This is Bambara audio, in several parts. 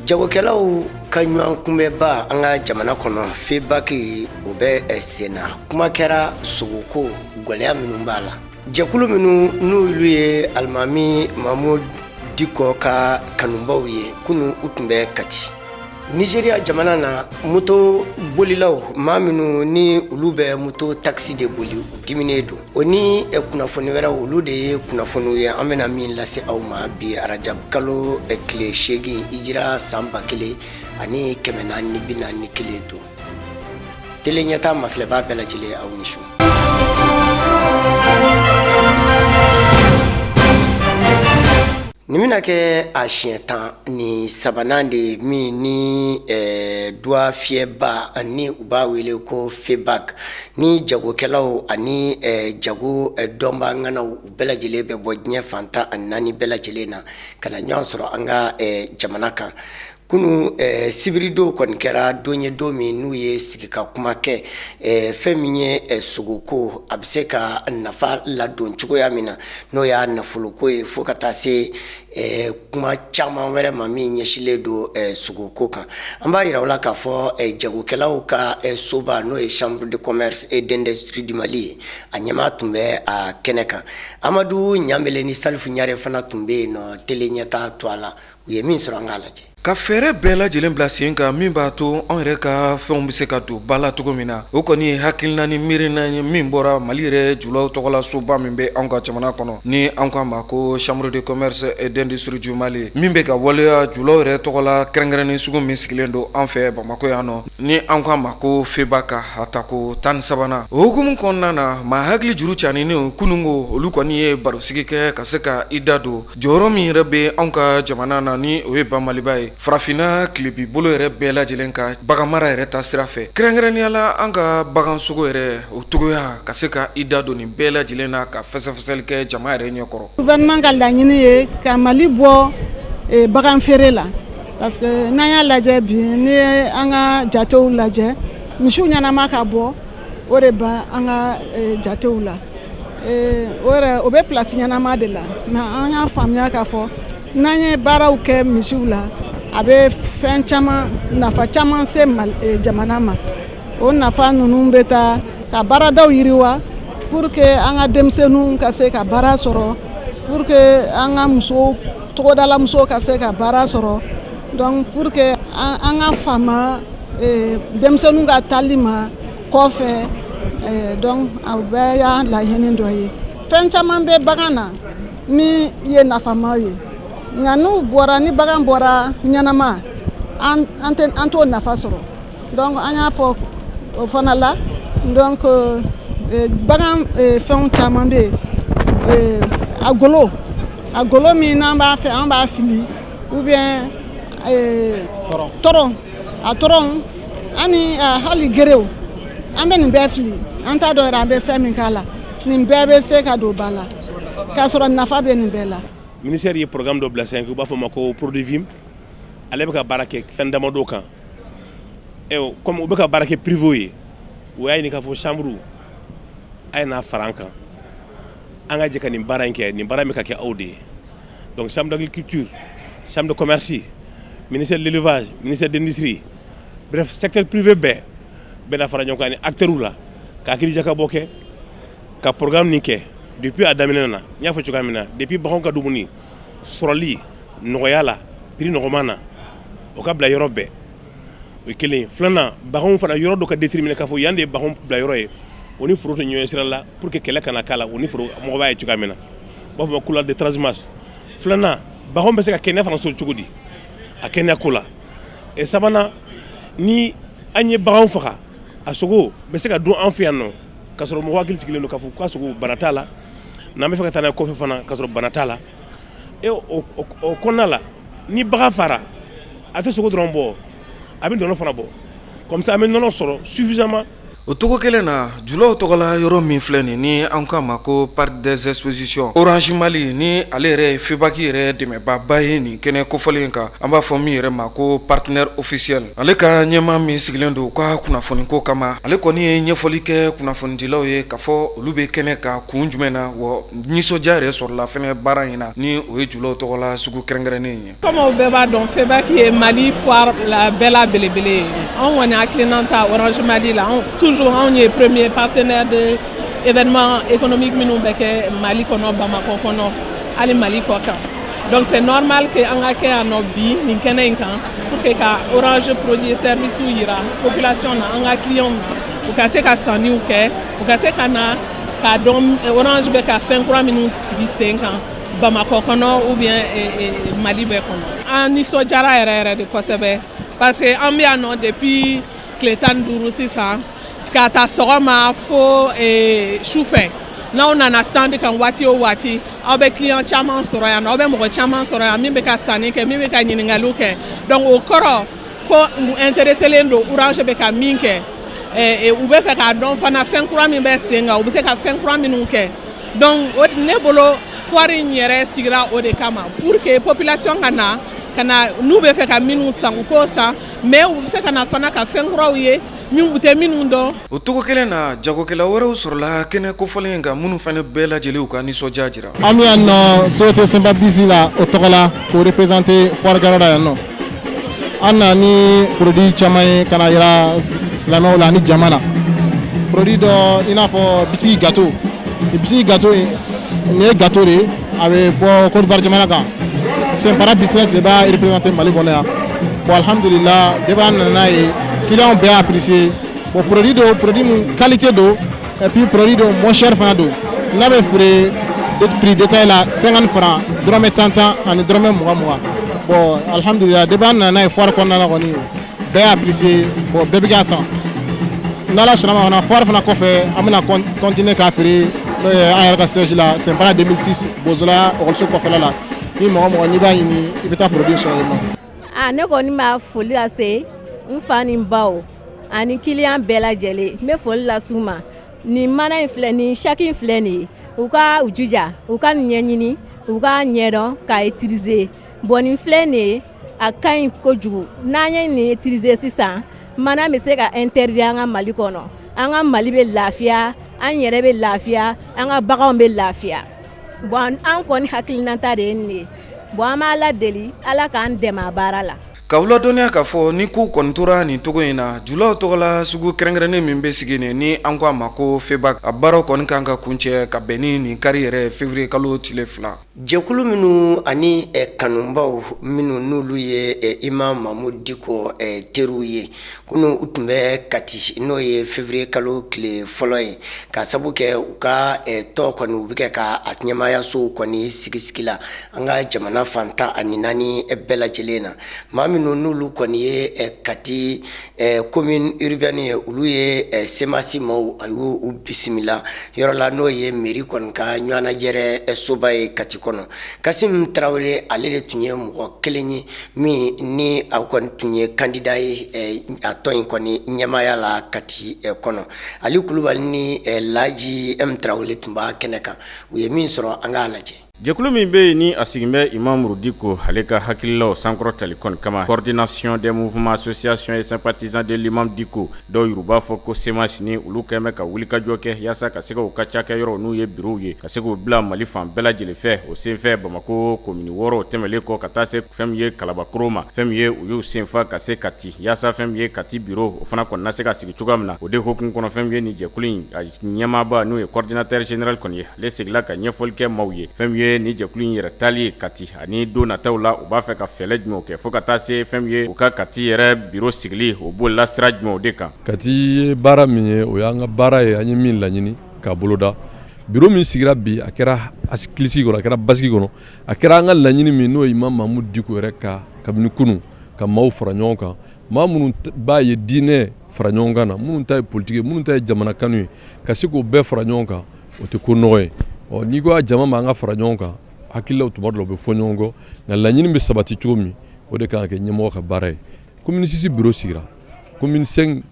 Jagokɛlaw ka ɲɔgɔn kunbɛnba an ka jamana kɔnɔ, FEBAK, o bɛ sen na. Kuma kɛra sogoko gɛlɛya minnu b'a la. Jɛkulu minnu n'olu ye Alimami Mamudu Diko ka kanubaw ye, kunun u tun bɛ Kati. Nizeriya jamana na, moto bolilaw, maa minnu ni olu bɛ moto taxi de boli, u diminen don. O ni kunnafoni wɛrɛw, olu de ye kunnafoniw ye an bɛna min lase aw ma bi, arajab kalo tile 8, hijira san 1441 don. Tele Ɲɛta mafilɛbaa bɛɛ lajɛlen, aw ni su. Nin bɛna kɛ a siɲɛ 13nan de ye min ni duwa fiyɛba ni u b'a wele ko FEBAK, ni jagokɛlaw ani jago dɔnbaa ŋanaw, u bɛɛ lajɛlen bɛ bɔ diɲɛ fan 14 bɛɛ lajɛlen na ka na ɲɔgɔn sɔrɔ an ka jamana kan. Kunun sibiridon kɔni kɛra don ye, don min n'u ye sigi ka kuma kɛ fɛn min ye sogoko, a bɛ se ka nafa ladon cogoya min na, n'o y'a nafoloko ye, fo ka taa se kuma caman wɛrɛ ma min ɲɛsinlen don sogoko kan. An b'a jira aw la k'a fɔ jagokɛlaw ka soba, n'o ye Chambre de commerce et d'industrie du Mali ye, a ɲɛmaa tun bɛ a kɛnɛ kan. Amadu Ɲanbele ni Salifu Ɲare fana tun bɛ yen nɔ Tele Ɲɛta to a la. U ye min sɔrɔ, an k'a lajɛ. Ka fɛɛrɛ bɛɛ lajɛlen bila sen kan min b'a to anw yɛrɛ ka fɛnw bɛ se ka don ba la cogo min na, o kɔni ye hakilina ni miirina ye min bɔra Mali yɛrɛ julaw tɔgɔla soba min bɛ anw ka jamana kɔnɔ, ni an k'a ma ko Chambre de commerce et d'industrie du Mali, min bɛ ka waleya julaw yɛrɛ tɔgɔla kɛrɛnkɛrɛnnen sugu min sigilen don an fɛ Bamakɔ yan nɔ, ni an k'a ma ko FEBAK, a tako 13nan. O hukumu kɔnɔna na, maa hakili juru caaninnen kununko, olu kɔni ye barosigi kɛ ka se ka i da don jɔyɔrɔ min yɛrɛ bɛ anw ka jamana na, ni o ye ba Maliba ye farafinna tilebi bolo yɛrɛ bɛɛ lajɛlen ka baganmara yɛrɛ ta sira fɛ, kɛrɛnkɛrɛnnenya la an ka bagansogo yɛrɛ o cogoya, ka se ka i da don nin bɛɛ lajɛlen na ka fɛsɛfɛsɛli kɛ jama yɛrɛ ɲɛkɔrɔ. Gouvernement ka laɲini ye ka Mali bɔ bagan feere la, parce que n'an y'a lajɛ bi, ni ye an ka jatew lajɛ, misiw ɲɛnama ka bɔ, o de b'an ka jatew la. O yɛrɛ, o bɛ place ɲɛnama de la. Mais an y'a faamuya k'a fɔ n'an ye baaraw kɛ misiw la, a bɛ fɛn caman, nafa caman se jamana ma. O nafa ninnu bɛ taa ka baaradaw yiriwa pour que an ka denmisɛnninw ka se ka baara sɔrɔ, pour que an ka musow, togodala musow ka se ka baara sɔrɔ. Donc pour que an ka fama denmisɛnninw ka taali ma kɔfɛ. Donc a bɛɛ y'a laɲini dɔ ye. Fɛn caman bɛ bagan na min ye nafama ye, nka n'u bɔra, ni bagan bɔra ɲɛnama, an t'o nafa sɔrɔ. Donc an y'a fɔ o fana la. Donc bagan fɛnw caman bɛ yen, a golo, a golo min n'an b'a fɛ, an b'a fili, ou bien tɔrɔn, a tɔrɔn ani hali gerew, an bɛ nin bɛɛ fili, an t'a dɔn yɛrɛ an bɛ fɛn min k'a la. Nin bɛɛ bɛ se ka don ba la k'a sɔrɔ nafa bɛ nin bɛɛ la. Ministère ye programme dɔ bila sen kan, u b'a fɔ o ma ko Produvim. Ale bɛ ka baara kɛ fɛn damadɔ kan. Comme u bɛ ka baara kɛ privé ye, u y'a ɲini k'a fɔ chambre a ye n'a fara an kan, an ka jɛ ka nin baara in kɛ. Nin baara in bɛ ka kɛ aw de ye. Donc chambre d'agriculture, chambre de commerce, ministère de l'élevage, ministère de l'industrie, bref, secteur privé bɛɛ bɛna fara ɲɔgɔn kan ni acteurs la ka hakili jakabɔ kɛ ka programme nin kɛ. Depuis a daminɛ na, n y'a fɔ cogoya min na, depuis baganw ka dumuni sɔrɔli nɔgɔya la, prix nɔgɔman na, o ka bila yɔrɔ bɛɛ, o ye kelen ye. Filanan, baganw fana yɔrɔ dɔ ka déterminer k'a fɔ yan de ye baganw bila yɔrɔ ye, o ni foro tɛ ɲɔgɔn sira la, pour que kɛlɛ kana k'a la o ni foro mɔgɔ b'a ye cogoya min na, u b'a fɔ ma couloir de transhumance. Filanan, baganw bɛ se ka kɛnɛya fana sɔrɔ cogo di a kɛnɛya ko la. Sabanan, ni an ye baganw faga, a sogo bɛ se ka dun an fɛ yan nɔ k'a sɔrɔ mɔgɔ hakili sigilen don k'a fɔ k'a sogo bana t'a la, n'an bɛ fɛ ka taa n'a ye kɔfɛ fana k'a sɔrɔ bana t'a la. E o kɔnɔna la, ni bagan fara, a tɛ sogo dɔrɔn bɔ, a bɛ nɔnɔ fana bɔ. Comme ça an bɛ nɔnɔ sɔrɔ suffisamment. O cogo kelen na, julaw tɔgɔla yɔrɔ min filɛ nin ni an k'a ma ko Parc des expositions, Orange Mali ni ale yɛrɛ ye FEBAK yɛrɛ dɛmɛbaaba ye nin kɛnɛ kofɔlen kan, an b'a fɔ min yɛrɛ ma ko partenaire officiel, ale ka ɲɛmaa min sigilen don u ka kunnafoniko kama, ale kɔni ye ɲɛfɔli kɛ kunnafonidilaw ye k'a fɔ olu bɛ kɛnɛ kan kun jumɛn na, wa nisɔndiya yɛrɛ sɔrɔla fɛnɛ baara in na ni o ye julaw tɔgɔla sugu kɛrɛnkɛrɛnnen ye. Comme aw bɛɛ b'a dɔn, FEBAK ye Mali foire la bɛɛ la belebele ye. Anw kɔni hakilina ta Orange Mali la, anw toujours anw ye premier partenaire de événement économique minnu bɛ kɛ Mali kɔnɔ, Bamakɔ kɔnɔ, hali Mali kɔ kan. Donc c'est normal que an ka kɛ yan nɔ bi nin kɛnɛ in kan pour que ka Orange produit et service yira population na, an ka clients na, u ka se ka sanniw kɛ, u ka se ka na k'a dɔn Orange bɛ ka fɛn kura minnu sigi sen kan Bamakɔ kɔnɔ ou bien Mali bɛɛ kɔnɔ. An nisɔndiyara yɛrɛ yɛrɛ de kosɛbɛ, parce que an bɛ yan nɔ depuis tile 15 sisan, k'a ta sɔgɔma fo sufɛ. N'aw nana stand kan waati o waati, aw bɛ client caman sɔrɔ yan nɔ, aw bɛ mɔgɔ caman sɔrɔ yan min bɛ ka sanni kɛ, min bɛ ka ɲininkaliw kɛ. Donc o kɔrɔ ko u intéressé don Orange bɛ ka min kɛ, u bɛ fɛ k'a dɔn fana fɛn kura min bɛ sen kan, u bɛ se ka fɛn kura minnu kɛ. Donc ne bolo, foire in yɛrɛ sigira o de kama, pour que population ka na ka na, n'u bɛ fɛ ka minnu san, u k'o san, mais u bɛ se ka na fana ka fɛn kuraw ye min u tɛ minnu dɔn. O cogo kelen na, jagokɛla wɛrɛw sɔrɔla kɛnɛ kofɔlen in kan minnu fana bɛɛ lajɛlen ka nisɔndiya jira. An bɛ yan nɔ société Senba Bisi la, o tɔgɔ la, k'o représenter foire kɛyɔrɔ la yan nɔ. An na ni produit caman ye ka na yira silamɛw la ani jama na. Produit dɔ, i n'a fɔ biscuit gâteau. Biscuit gâteau in, nin ye gâteau de ye, a bɛ bɔ Côte d'Ivoire jamana kan. Senpara Business de b'a représenter Mali kɔnɔ yan. Bon, alhamdulillah, depuis an nana n'a ye, clients bɛɛ y'a apprécier. Bon, produit don, produit mun qualité don, et puis produit don moins cher fana don. N'a bɛ feere prix détail la 50 francs, dɔrɔmɛ 10 10 ani dɔrɔmɛ 20 20. Bon, alhamdulillah, depuis an nana n'a ye foire kɔnɔna na kɔni, bɛɛ y'a apprécier. Bon, bɛɛ bɛ k'a san. N'Ala sɔnna ma fana, foire fana kɔfɛ, an bɛna continuer k'a feere, n'o ye an yɛrɛ ka siège la, Senpara 2006, Bozola ekɔliso kɔfɛla la. Ni mɔgɔ mɔgɔ n'i b'a ɲini, i bɛ taa produit sɔrɔ yen nɔ. A ne kɔni b'a foli lase n fa ni n baw ani client bɛɛ lajɛlen. N bɛ foli las'u ma. Nin mana in filɛ nin, sac in filɛ nin ye, u ka u jija, u ka nin ɲɛɲini, u ka ɲɛdɔn k'a utiliser. Bon, nin filɛ nin ye, a ka ɲi kojugu. N'an ye nin utiliser sisan, mana bɛ se ka interdit an ka Mali kɔnɔ. An ka Mali bɛ lafiya, an yɛrɛ bɛ lafiya, an ka baganw bɛ lafiya. Bon, an kɔni hakilinata de ye nin ye. Bon, an b'a deli Ala k'an dɛmɛ a baara la. K'aw ladɔnniya k'a fɔ ni ko kɔni tora nin cogo in na, julaw tɔgɔla sugu kɛrɛnkɛrɛnnen min bɛ sigi nin ni an ko a ma ko FEBAK, a baaraw kɔni kan ka kuncɛ ka bɛn ni nin kari yɛrɛ février kalo tile 2. Jɛkulu minnu ani kanubaw minnu n'olu ye Imam Mahmoud Dicko teriw ye, kunun u tun bɛ Kati, n'o ye février kalo tile 1 ye, ka sabu kɛ u ka tɔn kɔni u bɛ kɛ ka a ɲɛmaayasow kɔni sigi sigi la an ka jamana fan 14 bɛɛ lajɛlen na. Maa minnu n'olu kɔni ye Kati commune urbaine ye, olu ye CMAS maaw, a y'u bisimila yɔrɔ la, n'o ye mairie kɔni ka ɲɔgɔnnajɛrɛ soba ye Kati kɔnɔ. Kasim Tarawele, ale de tun ye mɔgɔ kelen ye min ni a kɔni tun ye candidat ye a tɔn in kɔni ɲɛmaaya la Kati kɔnɔ. Ali Kulubali ni Laji M Tarawele tun b'a kɛnɛ kan. U ye min sɔrɔ, an k'a lajɛ. Jɛkulu min bɛ yen ni a sigin bɛ Imam Dicko ale ka hakililaw sankɔrɔ tali kɔni kama, Coordination des mouvements, associations et sympathisants de l'imam Dicko, dɔw yɛrɛ b'a fɔ ko CMAS, ni olu kɛlen bɛ ka wulikajɔ kɛ yaasa ka se u ka cakɛ yɔrɔ n'u ye bureau ye, ka se k'u bila Mali fan bɛɛ lajɛlen fɛ. O senfɛ, Bamakɔ commune 6 tɛmɛnlen kɔ ka taa se fɛn min ye Kalabakoro ma, fɛn min ye u y'u senfa ka se Kati, yaasa fɛn min ye Kati bureau, o fana kɔni na se ka sigi cogoya min na. O de hukumu kɔnɔ, fɛn min ye nin jɛkulu in a ɲɛmaaba, n'o ye coordinateur général kɔni ye, ale seginna ka ɲɛfɔli kɛ maaw ye fɛn min ye nin jɛkulu in yɛrɛ taali ye Kati, ani don nataw la u b'a fɛ ka fɛɛrɛ jumɛnw kɛ, fo ka taa se fɛn min ye u ka Kati yɛrɛ bureau sigili, o bolila sira jumɛnw de kan. Kati ye baara min ye, o y'an ka baara ye. An ye min laɲini k'a boloda, bureau min sigira bi, a kɛra hakilisigi kɔnɔ, a kɛra basigi kɔnɔ. A kɛra an ka laɲini min, n'o ye Imam Mahmoud Dicko yɛrɛ ka kabini kunun ka maaw fara ɲɔgɔn kan, maa minnu b'a ye diinɛ fara ɲɔgɔn kan na, minnu ta ye politique ye, minnu ta ye jamana kanu ye, ka se k'o bɛɛ fara ɲɔgɔn kan, o tɛ ko nɔgɔ ye. Ɔ n'i ko a jama ma an ka fara ɲɔgɔn kan, hakililaw tuma dɔ la u bɛ fɔ ɲɔgɔn kɔ, nka laɲini bɛ sabati cogo min, o de kan ka kɛ ɲɛmɔgɔ ka baara ye. Commune 6 bureau sigira, commune 5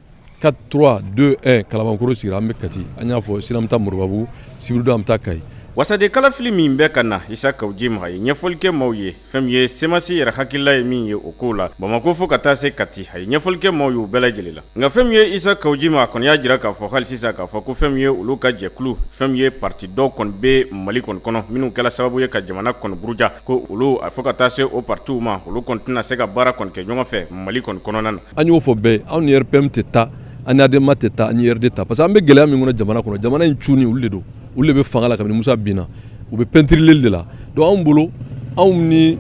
4 3 2 1 Kalabankɔrɔ sigira, an bɛ Kati, an y'a fɔ sini an bɛ taa Moribabugu, sibiridon an bɛ taa Kayi. Wasaden kalafili min bɛ ka na, Isa Kawu Jim a ye ɲɛfɔli kɛ maaw ye. Fɛn min ye CMAS yɛrɛ hakilila ye min ye o ko la, Bamakɔ fo ka taa se Kati, a ye ɲɛfɔli kɛ maaw ye u bɛɛ lajɛlen la. Nka fɛn min ye Isa Kawu Jim, a kɔni y'a jira k'a fɔ hali sisan k'a fɔ ko fɛn min ye olu ka jɛkulu, fɛn min ye parti dɔw kɔni bɛ Mali kɔni kɔnɔ minnu kɛla sababu ye ka jamana kɔni buruja, ko olu a fo ka taa se o partiw ma, olu kɔni tɛna se ka baara kɔni kɛ ɲɔgɔn fɛ Mali kɔni kɔnɔna na. An y'o fɔ bɛɛ, anw ni RPM tɛ taa, an ni ADEMA tɛ taa, an ni URD ta, parce que an bɛ gɛlɛya min kɔnɔ jamana kɔnɔ, jamana in cunni, olu de don. Olu de bɛ fanga la kabini Musa binna, u bɛ peintureli de la. Donc anw bolo, anw ni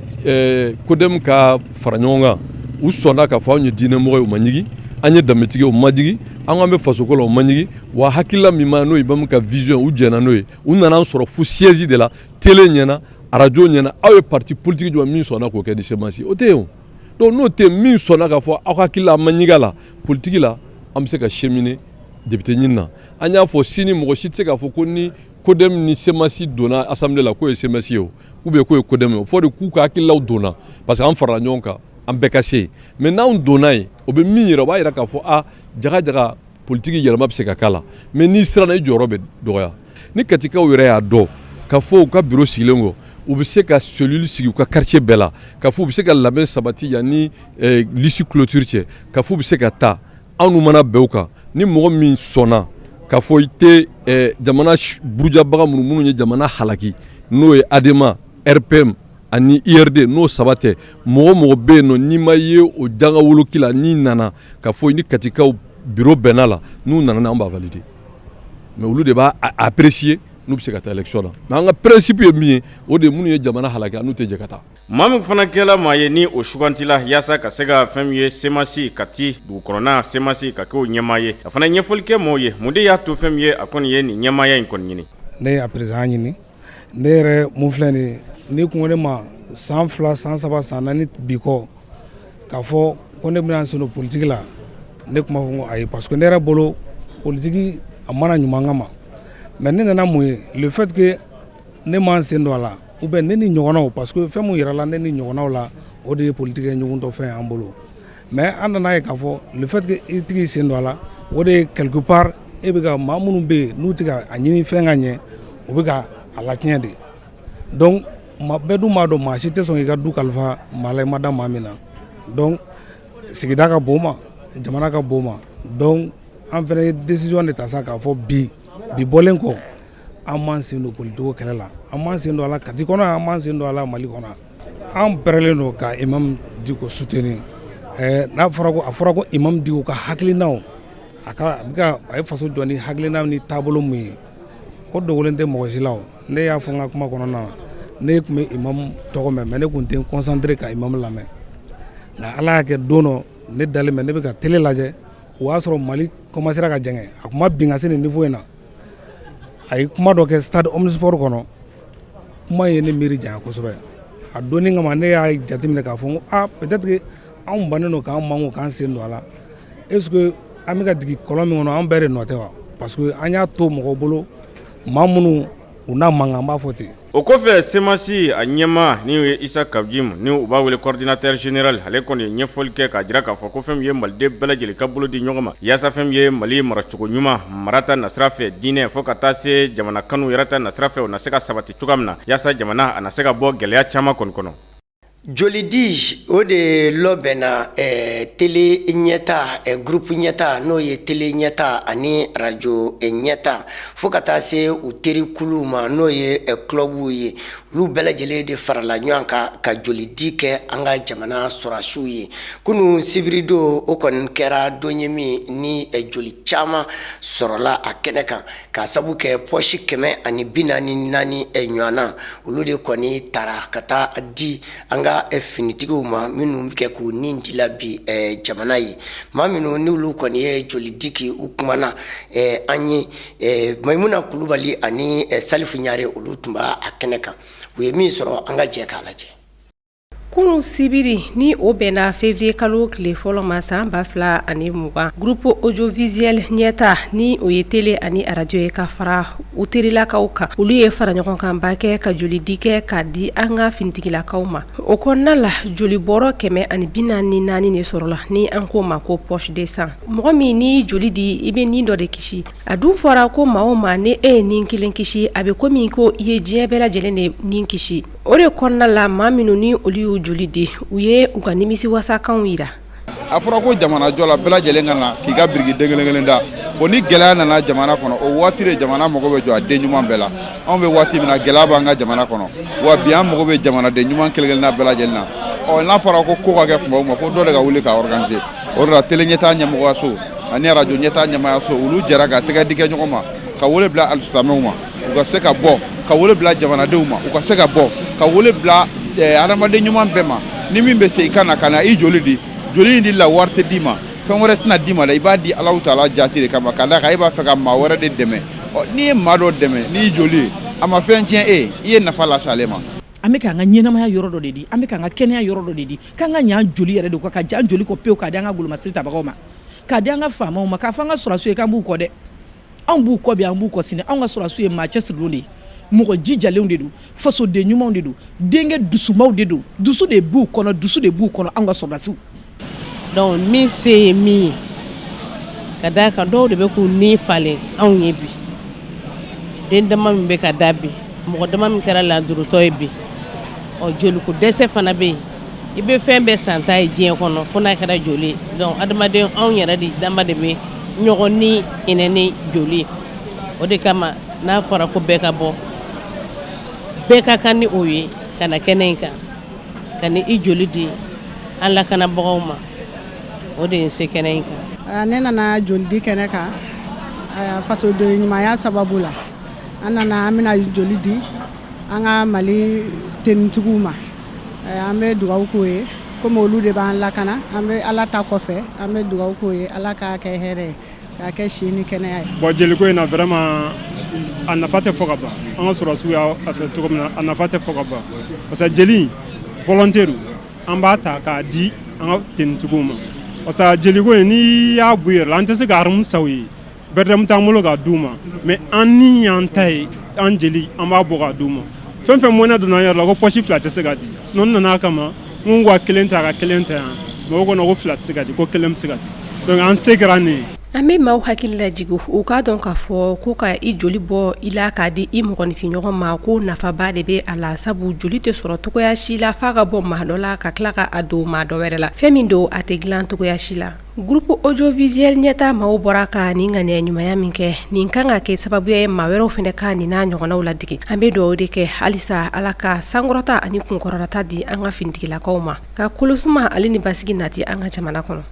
CODEM ka fara ɲɔgɔn kan, u sɔnna k'a fɔ anw ye diinɛmɔgɔ ye, u ma ɲigin, an ye danbetigi ye, u ma jigin, an k'an bɛ fasoko la, u ma ɲigin. Wa hakilila min b'an n'o ye IBM ka vision, u jɛnna n'o ye. U nana an sɔrɔ fo siège de la, télé ɲɛna, arajo ɲɛna. Aw ye parti politique jumɛn min sɔnna k'o kɛ ni CMAS? O tɛ yen o. Donc n'o tɛ min sɔnna k'a fɔ aw hakilila, a ma ɲigin a la politique la, an bɛ se ka cheminer député ɲini na. An y'a fɔ sini, mɔgɔ si tɛ se k'a fɔ ko ni CODEM ni CMAS donna assemblée la, k'o ye CMAS ye o, ou bien k'o ye CODEM ye o. Fɔ de k'u ka hakililaw donna, parce que an farala ɲɔgɔn kan, an bɛɛ ka se yen. Mais n'anw donna yen, o bɛ min yira, o b'a yira k'a fɔ a jaga jaga politique yɛlɛma bɛ se ka k'a la. Mais n'i siranna, i jɔyɔrɔ bɛ dɔgɔya. Ni Katikaw yɛrɛ y'a dɔn k'a fɔ u ka bureau sigilen kɔ, u bɛ se ka cellule sigi u ka quartier bɛɛ la, k'a fɔ u bɛ se ka labɛn sabati yanni liste clôture cɛ, k'a fɔ u bɛ se ka taa, anw mana bɛn o kan, ni mɔgɔ min sɔnna k'a fɔ i tɛ jamana burujabaga minnu ye jamana halaki, n'o ye ADEMA, RPM ani URD, n'o saba tɛ, mɔgɔ mɔgɔ bɛ yen nɔ n'i ma ye o janga woloki la, n'i nana k'a fɔ i ni Katikaw bureau bɛnna la, n'u nana, an b'a valider. Mais olu de b'a apprécier n'u bɛ se ka taa élection na. Mais an ka principe ye min ye, o de ye minnu ye jamana halaki, an n'u tɛ jɛ ka taa. Maa min fana kɛla maa ye ni o sugantila yaasa ka se ka fɛn min ye CMAS Kati dugu kɔnɔna CMAS ka kɛ o ɲɛmaa ye, a fana ɲɛfɔli kɛ maaw ye mun de y'a to fɛn min ye a kɔni ye nin ɲɛmaaya in kɔni ɲini. Ne ye a président ɲini. Ne yɛrɛ mun filɛ nin ye, n'i kun ko ne ma san 2, san 3, san 4 bi kɔ k'a fɔ ko ne bɛna n sen don politiki la, ne tun b'a fɔ ko ayi, parce que ne yɛrɛ bolo politiki a mana ɲuman kama. Mais ne nana mun ye, le fait que ne ma n sen don a la, ou bien ne ni ɲɔgɔnnaw, parce que fɛn mun yirala ne ni ɲɔgɔnnaw la, o de ye politiki ye ɲɔgɔntɔ fɛn y'an bolo. Mais an nana ye k'a fɔ le fait que i tigi sen don a la, o de ye quelque part e bɛ ka maa minnu bɛ yen n'u tɛ ka a ɲini fɛn ka ɲɛ, o bɛ ka a latiɲɛ de. Donc maa bɛɛ dun b'a dɔn, maa si tɛ sɔn k'i ka du kalifa maa la i ma da maa min na. Donc sigida ka bon ma, jamana ka bon ma. Donc an fana ye décision de ta sa k'a fɔ bi bi bɔlen kɔ, an m'an sen don politiko kɛlɛ la, an m'an sen don a la Kati kɔnɔ, an m'an sen don a la Mali kɔnɔ. An pɛrɛlen don ka Imam Dicko soutenir. N'a fɔra ko a fɔra ko Imam Dicko ka hakilinaw, a ka a bɛ ka a ye faso jɔ ni hakilina ni taabolo mun ye, o dogolen tɛ mɔgɔ si la. O ne y'a fɔ n ka kuma kɔnɔna na, ne tun bɛ Imam tɔgɔ mɛn, mais ne tun tɛ n concentré ka Imam lamɛn. Nka Ala y'a kɛ, don dɔ ne dalen bɛ, ne bɛ ka télé lajɛ, o y'a sɔrɔ Mali commencera ka jɛngɛ, a tun ma bin ka se nin niveau in na. A ye kuma dɔ kɛ stade omnisport kɔnɔ, kuma ye ne miiri janya kosɛbɛ. A donni kama, ne y'a jateminɛ k'a fɔ ko ah, peut-être que anw bannen don k'an manko k'an sen don a la. Est ce que an bɛ ka jigin kɔlɔn min kɔnɔ, an bɛɛ de nɔ tɛ wa? Parce que an y'a to mɔgɔw bolo, maa minnu u n'a mankan, an b'a fɔ ten. O kɔfɛ, CMAS a ɲɛmaa ni ye Isa Kawu Jim, ni u b'a wele coordinateur général, ale kɔni ye ɲɛfɔli kɛ k'a jira k'a fɔ ko fɛn min ye maliden bɛɛ lajɛlen ka bolo di ɲɔgɔn ma yaasa fɛn min ye Mali maracogo ɲuman, mara ta nasira fɛ, diinɛ fo ka taa se jamana kanu yɛrɛ ta nasira fɛ, o na se ka sabati cogoya min na, yaasa jamana a na se ka bɔ gɛlɛya caman kɔni kɔnɔ. Jolidi o de labɛnna télé ɲɛta, groupe ɲɛta, n'o ye télé ɲɛta ani arajo ɲɛta, fo ka taa se u terikuluw ma, n'o ye clubw ye, olu bɛɛ lajɛlen de farala ɲɔgɔn kan ka jolidi kɛ an ka jamana sɔrɔdasiw ye kunun sibiridon. O kɔni kɛra don ye min ni joli caman sɔrɔla a kɛnɛ kan, k'a sabu kɛ poche 144 ɲɔgɔn na, olu de kɔni taara ka taa di an ka finitigiw ma minnu bɛ kɛ k'u ni di la bi jamana ye. Maa minnu n'olu kɔni ye jolidi kɛ, u kumana an ye. Mayimuna Kulubali ani Salifu Ɲare, olu tun b'a kɛnɛ kan. U ye min sɔrɔ, an ka jɛ k'a lajɛ. Kunun sibiri ni o bɛnna février kalo tile fɔlɔ ma san 2020, groupe audiovisuel ɲɛta ni o ye télé ani arajo ye ka fara u terilakaw kan, olu ye fara ɲɔgɔnkanba kɛ ka joli di kɛ k'a di an ka finitigilakaw ma. O kɔnɔna la joli bɔrɔ 144 de sɔrɔla ni an k'o ma ko poche de sang. Mɔgɔ min n'i joli di, i bɛ ni dɔ de kisi. A dun fɔra ko maa o maa ni e ye ni kelen kisi, a bɛ komi ko i ye diɲɛ bɛɛ lajɛlen de ni kisi. O de kɔnɔna la maa minnu ni olu y'u joli di, u ye u ka nimisiwasakanw jira. A fɔra ko jamanajɔ la bɛɛ lajɛlen ka na k'i ka biriki den kelen kelen da. Bon, ni gɛlɛya nana jamana kɔnɔ, o waati de jamana mago bɛ jɔ a den ɲuman bɛɛ la. Anw bɛ waati min na, gɛlɛya b'an ka jamana kɔnɔ wa. Bi an mago bɛ jamanaden ɲuman kelen kelenna bɛɛ lajɛlen na. Ɔ, n'a fɔra ko ko ka kɛ kuma o ma, ko dɔ de ka wuli ka organiser, o de la télé ɲɛtaa ɲɛmɔgɔyaso ani arajo ɲɛtaa ɲɛmayaso, olu jɛra ka tɛgɛ di kɛ ɲɔgɔn ma ka wele bila alisilamɛw ma, u ka se ka bɔ, ka wele bila jamanadenw ma, u ka se ka bɔ, ka wele bila adamaden ɲuman bɛɛ ma. Ni min bɛ se, i ka na ka na i joli di. Joli in di la, wari tɛ d'i ma, fɛn wɛrɛ tɛna d'i ma dɛ. I b'a di Alahu taala jati de kama, ka d'a kan e b'a fɛ ka maa wɛrɛ de dɛmɛ. Ɔ, n'i ye maa dɔ dɛmɛ n'i joli ye, a ma fɛn tiɲɛ e ye, i ye nafa lase ale ma. An bɛ k'an ka ɲɛnamaya yɔrɔ dɔ de di, an bɛ k'an ka kɛnɛya yɔrɔ dɔ de di, k'an ka ɲan joli yɛrɛ de kɔ, ka jan joli kɔ pewu, k'a di an ka golomasiri tabagaw ma, k'a di an ka faamaw ma, k'a fɔ an ka sɔrɔdasiw ye k'an b'u kɔ dɛ. Anw b'u kɔ bi, an b'u kɔ sini. Anw ka sɔrɔdasiw ye maa cɛsirilenw de ye, mɔgɔ jijalenw de don, fasoden ɲumanw de don, denkɛ dusumaw de don. Dusu de b'u kɔnɔ, dusu de b'u kɔnɔ, anw ka sɔrɔdasiw. Donc min se ye min ye, ka d'a kan dɔw de bɛ k'u ni falen anw ye bi. Den dama min bɛ ka da bi, mɔgɔ dama min kɛra lanjurutɔ ye bi, ɔ, joliko dɛsɛ fana bɛ yen. I bɛ fɛn bɛɛ san ta ye diɲɛ kɔnɔ, fo n'a kɛra joli ye. Donc adamaden, anw yɛrɛ de dama de bɛ ɲɔgɔn ni hinɛ ni joli ye. O de kama n'a fɔra ko bɛɛ ka bɔ, bɛɛ ka kan ni o ye ka na kɛnɛ in kan, ka ni i joli di an lakanabagaw ma. O de ye n se kɛnɛ in kan. Ne nana joli di kɛnɛ kan fasoden ɲumanya sababu la. An nana, an bɛna joli di an ka Mali tenitigiw ma. An bɛ dugawu k'o ye, komi olu de b'an lakana. An bɛ Ala ta kɔfɛ, an bɛ dugawu k'o ye, Ala k'a kɛ hɛrɛ ye, k'a kɛ si ni kɛnɛya ye. Bon, jeliko in na, vraiment a nafa tɛ fɔ ka ban. An ka sɔrɔdasiw y'a fɛ cogo min na, a nafa tɛ fɔ ka ban, parce que jeli volontaire, an b'a ta k'a di an ka tenitigiw ma, parce que jeliko in, n'i y'a bɔ i yɛrɛ la, an tɛ se ka arme san u ye, bɛrɛdɛmu t'an bolo k'a d'u ma, mais an ni y'an ta ye, an jeli, an b'a bɔ k'a d'u ma. Fɛn fɛn mɔnɛ donna an yɛrɛ la ko poche fila tɛ se ka di. Sinon n nana kama n ko ka kelen ta, ka kelen ta yan, mais o kɔnɔ ko fila tɛ se ka di, ko kelen bɛ se ka di. Donc an se kɛra nin ye. An bɛ maaw hakili lajigin, u k'a dɔn k'a fɔ ko ka i joli bɔ i la k'a di i mɔgɔninfinɲɔgɔn ma, ko nafaba de bɛ a la, sabu joli tɛ sɔrɔ cogoya si la f'a ka bɔ maa dɔ la ka tila ka a don maa dɔ wɛrɛ la. Fɛn min don, a tɛ dilan cogoya si la. Groupe audiovisuel ɲɛta maaw bɔra ka nin ŋaniya ɲumanya min kɛ, nin kan ka kɛ sababu ye maa wɛrɛw fana ka nin n'a ɲɔgɔnnaw ladege. An bɛ dugawu de kɛ halisa, Ala ka sankɔrɔta ani kunkɔrɔta di an ka finitigilakaw ma, ka kolosuma ale ni basigi nati an ka jamana kɔnɔ.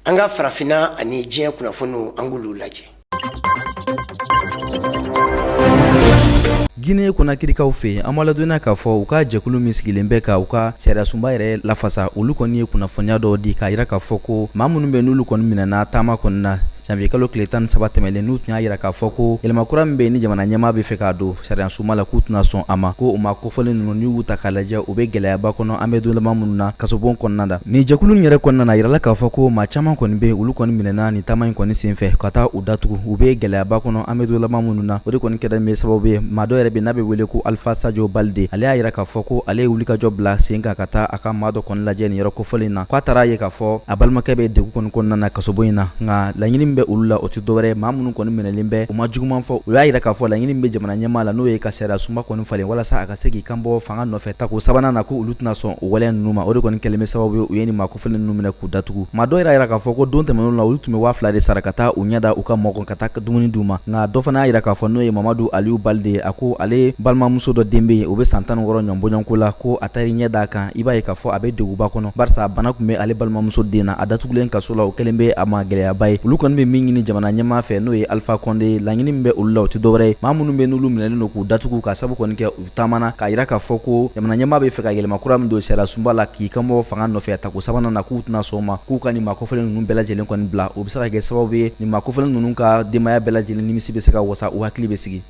An ka farafinna ani diɲɛ kunnafoniw, an k'olu lajɛ. Guinée Conakrykaw fɛ yen, an b'a ladɔnniya k'a fɔ u ka jɛkulu min sigilen bɛ ka u ka sariyasunba yɛrɛ lafasa, olu kɔni ye kunnafoniya dɔw di k'a jira k'a fɔ ko maa minnu bɛ n'olu kɔni minɛna taama kɔni na janvier kalo tile 13 tɛmɛlen, n'u tun y'a jira k'a fɔ ko yɛlɛma kura min bɛ yen ni jamana ɲɛmaa bɛ fɛ k'a don sariyasunba la, k'u tɛna sɔn a ma, ko o maa kofɔlen ninnu, n'u y'u ta k'a lajɛ, u bɛ gɛlɛyaba kɔnɔ an bɛ don laban minnu na kasobon kɔnɔna na. Nin jɛkulu in yɛrɛ kɔnɔna na, a yirala k'a fɔ ko maa caman kɔni bɛ yen, olu kɔni minɛna nin taama in kɔni senfɛ ka taa u datugu. U bɛ gɛlɛyaba kɔnɔ an bɛ don laban minnu na. O de kɔni kɛra min sababu ye, maa dɔ yɛrɛ bɛ n'a bɛ wele ko Alpha Sadio Balde, ale y'a jira k'a fɔ ko ale ye wulikajɔ bila sen kan ka taa a ka maa dɔ kɔni lajɛ nin yɔrɔ kofɔlen in na, k'a taara ye k'a fɔ a balimakɛ bɛ degun kɔni kɔnɔna na kasobon in na. Nka laɲini min bɛ olu la, o tɛ dɔwɛrɛ, maa minnu kɔni minɛlen bɛ, u ma juguman fɔ. U y'a jira k'a fɔ laɲini min bɛ jamana ɲɛmaa la, n'o ye ka sariyasunba kɔni falen walasa a ka se k'i kanbɔ fanga nɔfɛ tako sabanan na, ko olu tɛna sɔn o waleya ninnu ma. O de kɔni kɛlen bɛ sababu ye u ye nin maa kofɔlen ninnu minɛ k'u datugu. Maa dɔ yɛrɛ y'a jira k'a fɔ ko don tɛmɛnenw na, olu tun bɛ 2000 de sara ka taa u ɲɛ da u ka mɔgɔ ka taa dumuni d'u ma. Nka dɔ fana y'a jira k'a fɔ, n'o ye Mamadu Aliyu Balde ye, a ko ale balimamuso dɔ den bɛ yen, o bɛ san 16 ɲɔgɔn bɔɲɔgɔnko la, ko a taar'i ɲɛ d'a kan, i b'a ye k'a fɔ a bɛ degunba kɔnɔ, barisa bana tun bɛ ale balimamuso den na. A datugulen kaso la, o kɛlen bɛ a ma gɛlɛyaba ye. Olu kɔni bɛ min ɲini jamana ɲɛmaa fɛ, n'o ye Alpha Condé ye, laɲini min bɛ olu la, o tɛ dɔwɛrɛ ye, maa minnu bɛ n'olu minɛlen don k'u datugu ka sabu kɔni kɛ u taamana k'a jira k'a fɔ ko jamana ɲɛmaa bɛ fɛ ka yɛlɛma kura min don sariyasunba la k'i kanbɔ fanga nɔfɛ tako sabanan na, k'u tɛna sɔn o ma, k'u ka nin maa kofɔlen ninnu bɛɛ lajɛlen kɔni bila. O bɛ se ka kɛ sababu ye nin maa kofɔlen ninnu ka denbaya bɛɛ lajɛlen nimisi bɛ se ka wasa, u hakili bɛ sigi.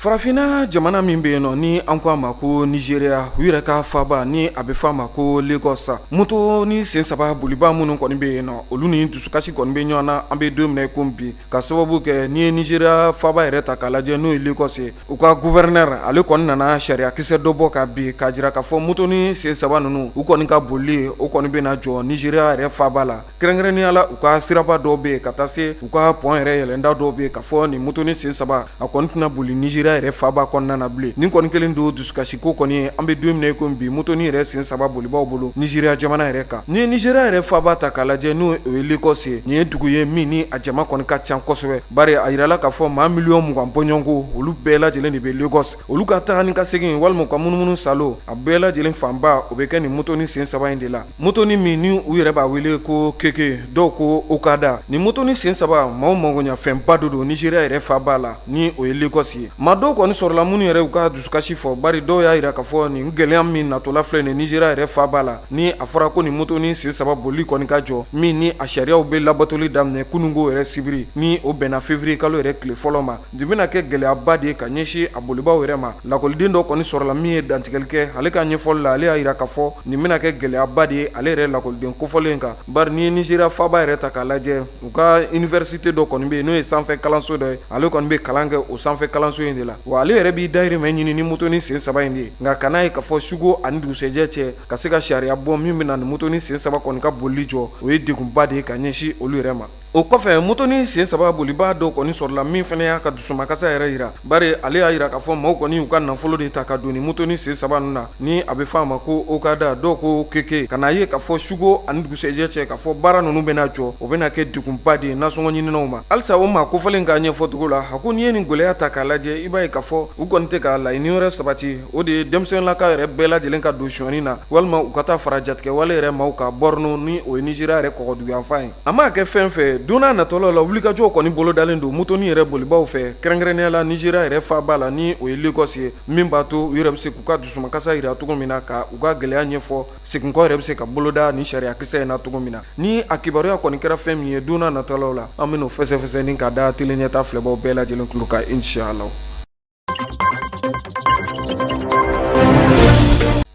Farafinna jamana min bɛ yen nɔ ni an ko a ma ko Nizeriya, u yɛrɛ ka faaba ni a bɛ fɔ a ma ko Lagos, moto ni sen saba bolibaa minnu kɔni bɛ yen nɔ, olu ni dusukasi kɔni bɛ ɲɔgɔn na an bɛ don min na i ko bi, ka sababu kɛ n'i ye Nizeriya faaba yɛrɛ ta k'a lajɛ n'o ye Lagos ye, u ka gouverneur ale kɔni nana sariyakisɛ dɔ bɔ ka bin k'a jira k'a fɔ moto ni sen saba ninnu, u kɔni ka bolili o kɔni bɛna jɔ Nizeriya yɛrɛ faaba la. Kɛrɛnkɛrɛnnenya la, u ka siraba dɔw bɛ yen ka taa se u ka pont yɛrɛ yɛlɛnda dɔw bɛ yen k'a fɔ nin moto ni sen saba a kɔni tɛna boli Nizeriya yɛrɛ faaba kɔnɔna na bilen. Nin kɔni kɛlen don dusukasiko kɔni ye an bɛ don min na i ko bi moto ni yɛrɛ sen saba bolibaw bolo Nizeriya jamana yɛrɛ kan. N'i ye Nizeriya yɛrɛ faaba ta k'a lajɛ n'o ye Lagos ye, nin ye dugu ye min ni a jama kɔni ka ca kosɛbɛ, bari a jirala k'a fɔ maa miliyɔn 20 bɔɲɔgɔnko olu bɛɛ lajɛlen de bɛ Lagos. Olu ka taga ni ka segin walima u ka munumunu salo a bɛɛ lajɛlen fanba o bɛ kɛ nin moto ni sen saba in de la. Motoni min ni u yɛrɛ b'a wele ko keke, dɔw ko okada, nin motoni sen saba maaw magoɲafɛnba dɔ don Nizeriya yɛrɛ faaba la ni o ye Lagos ye. Maa dɔw kɔni sɔrɔla minnu yɛrɛ u ka dusukasi fɔ, bari dɔw y'a jira k'a fɔ nin gɛlɛya min natɔla filɛ nin Nizeriya yɛrɛ faaba la, ni a fɔra ko nin motoni sen saba bolili kɔni ka jɔ, min ni a sariyaw bɛ labatoli daminɛ kununko yɛrɛ sibiri ni o bɛnna février kalo yɛrɛ tile fɔlɔ ma. Nin bɛna kɛ gɛlɛyaba de ye ka ɲɛsin a bolibaaw yɛrɛ ma. Lakɔliden dɔ kɔni sɔrɔla min ye dantigɛli kɛ, ale ka ɲɛfɔli la, ale y'a jira k'a fɔ nin bɛna kɛ gɛlɛyaba de ye ale yɛrɛ lakɔliden kofɔlen kan, bari n'i ye Nizeriya faaba yɛrɛ ta k'a lajɛ, u ka université dɔ kɔni bɛ yen n'o ye sanfɛ kalanso dɔ ye, ale kɔni bɛ kalan kɛ o sanfɛ kalanso in de la, wa ale yɛrɛ b'i dahirimɛ ɲini ni motoni sen saba in de ye. Nka ka n'a ye k'a fɔ suko ani dugusɛjɛ cɛ ka se ka sariya bɔ min bɛna nin motoni sen saba kɔni ka bolili jɔ, o ye degunba de ye ka ɲɛsin olu yɛrɛ ma. O kɔfɛ motoni sen saba bolibaa dɔ kɔni sɔrɔla min fana y'a ka dusumakasa yɛrɛ jira, bari ale y'a jira k'a fɔ maaw kɔni y'u ka nafolo de ta ka don nin motoni sen saba ninnu na ni a bɛ fɔ a ma ko okada, dɔw ko keke, ka n'a ye k'a fɔ suko ani dugusɛjɛ cɛ k'a fɔ baara ninnu bɛna jɔ, o bɛna kɛ degunba de ye nasɔngɔ ɲininaw ma. Halisa o maa kofɔlen ka ɲɛfɔcogo la, a ko n'i ye nin gɛlɛya ta k'a lajɛ, i b'a ye k'a fɔ u kɔni tɛ ka laɲini wɛrɛ sabati, o de ye denmisɛnlaka yɛrɛ bɛɛ lajɛlen ka don sonyani na walima u ka taa fara jatigɛwale yɛrɛ maaw kan Borno ni o ye Nizeriya yɛrɛ kɔgɔduguyanfan ye. A maa kɛ fɛn fɛn don n'a natɔlaw la, wulikajɔw kɔni bolodalen don motoni yɛrɛ bolibaaw fɛ, kɛrɛnkɛrɛnnenya la Nizeriya yɛrɛ faaba la ni o ye Lagos ye, min b'a to u yɛrɛ bɛ se k'u ka dusumakasa jira cogo min na, ka u ka gɛlɛya ɲɛfɔ, seginkɔ yɛrɛ bɛ se ka boloda nin sariyakisɛ in na cogo min na. Ni a kibaruya kɔni kɛra fɛn min ye don n'a natɔlaw la, an bɛn'o fɛsɛfɛsɛ ni ka da tele ɲɛta filɛbaw bɛɛ lajɛlen tulo kan inchallah.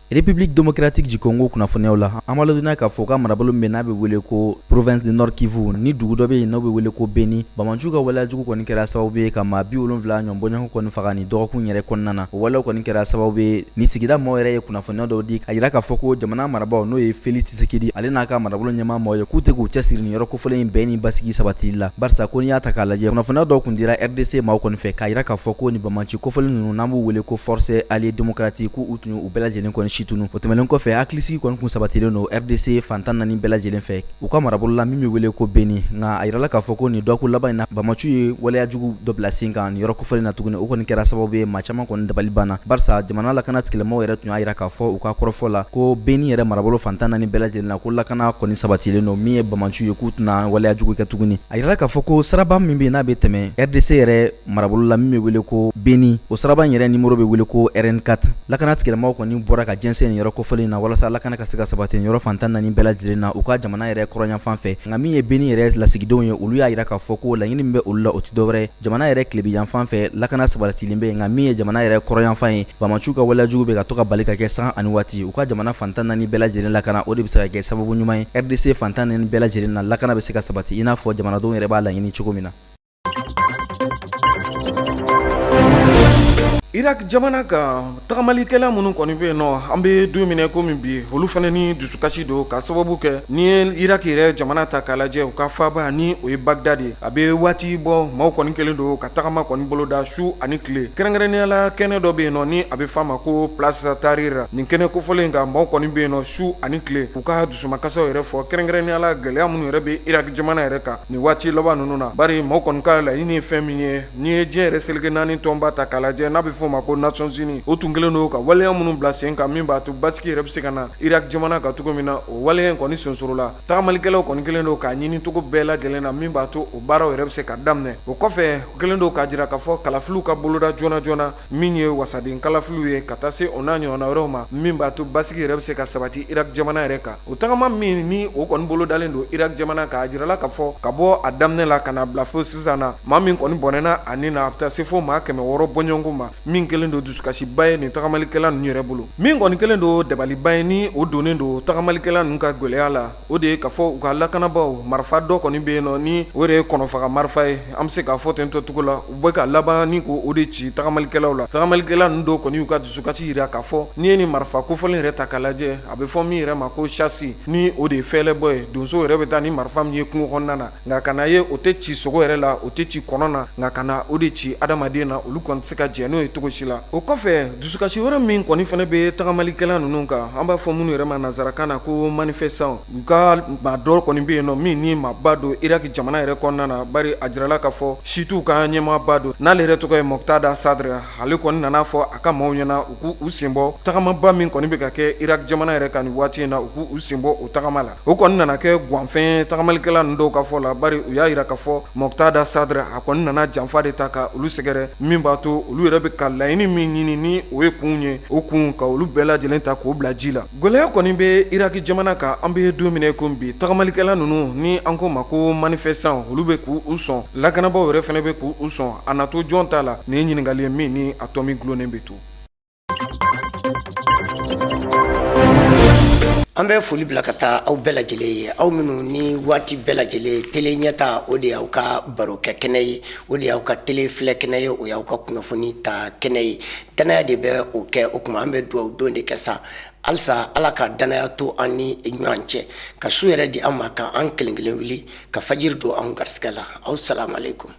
République démocratique du Congo kunnafoniyaw la, an b'a ladɔnniya k'a fɔ ka marabolo min n'a bɛ wele ko province de Nord Kivu, ni dugu dɔ bɛ yen n'o bɛ wele ko Beni, banbaanciw ka waleya jugu kɔni kɛra sababu ye ka maa 70 ɲɔgɔn bɔɲɔgɔn kɔni faga nin dɔgɔkun yɛrɛ kɔnɔna na. O waleyaw kɔni kɛra sababu ye ni sigida maaw yɛrɛ ye kunnafoniya dɔw di k'a jira k'a fɔ ko jamana marabaaw, n'o ye Félix Tshisekedi ale n'a ka marabolo ɲɛmaa maaw ye, k'u tɛ k'u cɛsiri nin yɔrɔ kofɔlen in bɛn ni basigi sabatili la, barisa ko n'i y'a ta k'a lajɛ, kunnafoniya dɔw tun dira RDC maaw kɔni fɛ k'a jira k'a fɔ ko nin banbaanci kofɔlen ninnu, n'an b'u wele ko Force Alliée Démocratique, k'u tun y'u bɛɛ lajɛlen kɔni situnu. O tɛmɛnen kɔfɛ, hakilisigi kɔni tun sabatilen don RDC fan 14 bɛɛ lajɛlen fɛ u ka marabolo la min bɛ wele ko Beni. Nka a jirala k'a fɔ ko nin dɔgɔkun laban in na, banbaanciw ye waleya jugu dɔ bila sen kan nin yɔrɔ kofɔlen na tuguni. O kɔni kɛra sababu ye maa caman kɔni dabali banna, barisa jamana lakana tigilamɔgɔw yɛrɛ tun y'a jira k'a fɔ u ka kɔrɔfɔ la ko Beni yɛrɛ marabolo fan 14 bɛɛ lajɛlen na, ko lakana kɔni sabatilen don, min ye banbaanciw ye k'u tɛna waleya jugu kɛ tuguni. A jirala k'a fɔ ko siraba min bɛ yen n'a bɛ tɛmɛ RDC yɛrɛ marabolo la min bɛ wele ko Beni, o siraba in yɛrɛ nimoro bɛ wele ko RN4. Lakana tigilamɔgɔw kɔni bɔra ka jɛnsɛn nin yɔrɔ kofɔlen in na walasa lakana ka se ka sabati nin yɔrɔ fan 14 bɛɛ lajɛlen na u ka jamana yɛrɛ kɔrɔnyanfan fɛ. Nka min ye Beni yɛrɛ lasigidenw ye, olu y'a jira k'a fɔ ko laɲini min bɛ olu la, o tɛ dɔwɛrɛ ye, jamana yɛrɛ tilebinyanfan fɛ lakana sabatilen bɛ yen, nka min ye jamana yɛrɛ kɔrɔnyanfan ye, banbaanciw ka waleya jugu bɛ ka to ka bali ka kɛ sanga ani waati. U ka jamana fan 14 bɛɛ lajɛlen lakana, o de bɛ se ka kɛ sababu ɲuman ye RDC fan 14 bɛɛ lajɛlen na lakana bɛ se ka sabati i n'a fɔ jamanadenw yɛrɛ b'a laɲini cogo min na. Irak jamana kan, tagamalikɛla minnu kɔni bɛ yen nɔ, an bɛ don min na komi bi, olu fana ni dusukasi don ka sababu kɛ n'i ye Irak yɛrɛ jamana ta k'a lajɛ, u ka faaba ni o ye Bagdad ye, a bɛ waati bɔ maaw kɔni kɛlen don ka tagama kɔni boloda su ani tile, kɛrɛnkɛrɛnnenya la kɛnɛ dɔ bɛ yen nɔ ni a bɛ f'a ma ko Place Tahrir. Nin kɛnɛ kofɔlen kan, maaw kɔni bɛ yen nɔ su ani tile k'u ka dusumakasiw yɛrɛ fɔ, kɛrɛnkɛrɛnnenya la gɛlɛya minnu yɛrɛ bɛ Irak jamana yɛrɛ kan nin waati laban ninnu na, bari maaw kɔni ka laɲini ye fɛn min ye, n'i ye diɲɛ yɛrɛ seleke naani tɔnba ta k'a lajɛ n'a bɛ fɔ fɔ ma ko Nations Unies, o tun kɛlen don ka waleya minnu bila sen kan min b'a to basigi yɛrɛ bɛ se ka na Irak jamana kan cogo min na, o waleya in kɔni sonsorola. Tagamalikɛlaw kɔni kɛlen don k'a ɲini cogo bɛɛ lajɛlen na min b'a to o baaraw yɛrɛ bɛ se ka daminɛ. O kɔfɛ, u kɛlen don k'a jira k'a fɔ kalafiliw ka boloda joona joona min ye wasaden kalafiliw ye, ka taa se o n'a ɲɔgɔnna wɛrɛw ma min b'a to basigi yɛrɛ bɛ se ka sabati Irak jamana yɛrɛ kan. O tagama min ni o kɔni bolodalen don Irak jamana kan, a jirala k'a fɔ ka bɔ a daminɛ la ka na bila fo sisan na, maa min kɔni bɔnɛna a ni na, a bɛ taa se fo maa 600 bɔɲɔgɔnko ma, min kɛlen don dusukasiba ye nin tagamalikɛla ninnu yɛrɛ bolo. Min kɔni kɛlen don dabaliban ye ni o donnen don tagamalikɛla ninnu ka gɛlɛya la, o de ye k'a fɔ u ka lakanabaaw marifa dɔ kɔni bɛ yen nɔ ni o de ye kɔnɔfaga marifa ye, an bɛ se k'a fɔ ten tɔ cogo la, u bɛ ka laban ni k'o de ci tagamalikɛlaw la. Tagamalikɛla ninnu dɔw kɔni y'u ka dusukasi jira k'a fɔ n'i ye nin marifa kofɔlen yɛrɛ ta k'a lajɛ, a bɛ fɔ min yɛrɛ ma ko chasse, ni o de ye fɛlɛbɔ ye. Donsow yɛrɛ bɛ taa ni marifa min ye kungo kɔnɔna na, nka ka na ye o tɛ ci sogo yɛrɛ la, o tɛ ci kɔnɔ na, nka ka na o de ci adamaden na, olu kɔni tɛ se ka jɛn n'o ye cogo si la. O kɔfɛ, dusukasi wɛrɛ min kɔni fana bɛ tagamalikɛla ninnu kan, an b'a fɔ minnu yɛrɛ ma nansarakan na ko manifestants, u ka maa dɔ kɔni bɛ yen nɔ min ni maaba don Irak jamana yɛrɛ kɔnɔna na, bari a jirala k'a fɔ chiitew ka ɲɛmaaba don, n'ale yɛrɛ tɔgɔ ye Mɔktada Sadr. Ale kɔni nana fɔ a ka maaw ɲɛna u k'u sen bɔ tagamaba min kɔni bɛ ka kɛ Irak jamana yɛrɛ kan nin waati in na, u k'u sen bɔ o tagama la. O kɔni nana kɛ gwanfɛn ye tagamalikɛla ninnu dɔw ka fɔ la, bari u y'a jira k'a fɔ Mɔktada Sadr a kɔni nana janfa de ta ka olu sɛgɛrɛ, min b'a to olu yɛrɛ bɛ ka laɲini min ɲini ni o ye kun ye, o kun ka olu bɛɛ lajɛlen ta k'o bila ji la. Gɛlɛya kɔni bɛ Irak jamana kan an bɛ don min na i ko bi. Tagamalikɛla ninnu ni an ko ma ko manifestants, olu bɛ k'u sɔn, lakanabaaw yɛrɛ fana bɛ k'u sɔn. A na to jɔn ta la? Nin ye ɲininkali ye min ni a tɔ min dulonnen bɛ to. An bɛ foli bila ka taa aw bɛɛ lajɛlen ye, aw minnu ni waati bɛɛ lajɛlen tele ɲɛta, o de y'aw ka barokɛ kɛnɛ ye, o de y'aw ka tele filɛ kɛnɛ ye, o y'aw ka kunnafoni ta kɛnɛ ye. Danaya de bɛ o kɛ. O tuma an bɛ dugawu don de kɛ sa halisa, Ala ka danaya to an ni ɲɔgɔn cɛ, ka su yɛrɛ di an ma, ka an kelen kelen wuli ka fajiri don an garisɛgɛ la. Aw salamu aleykum.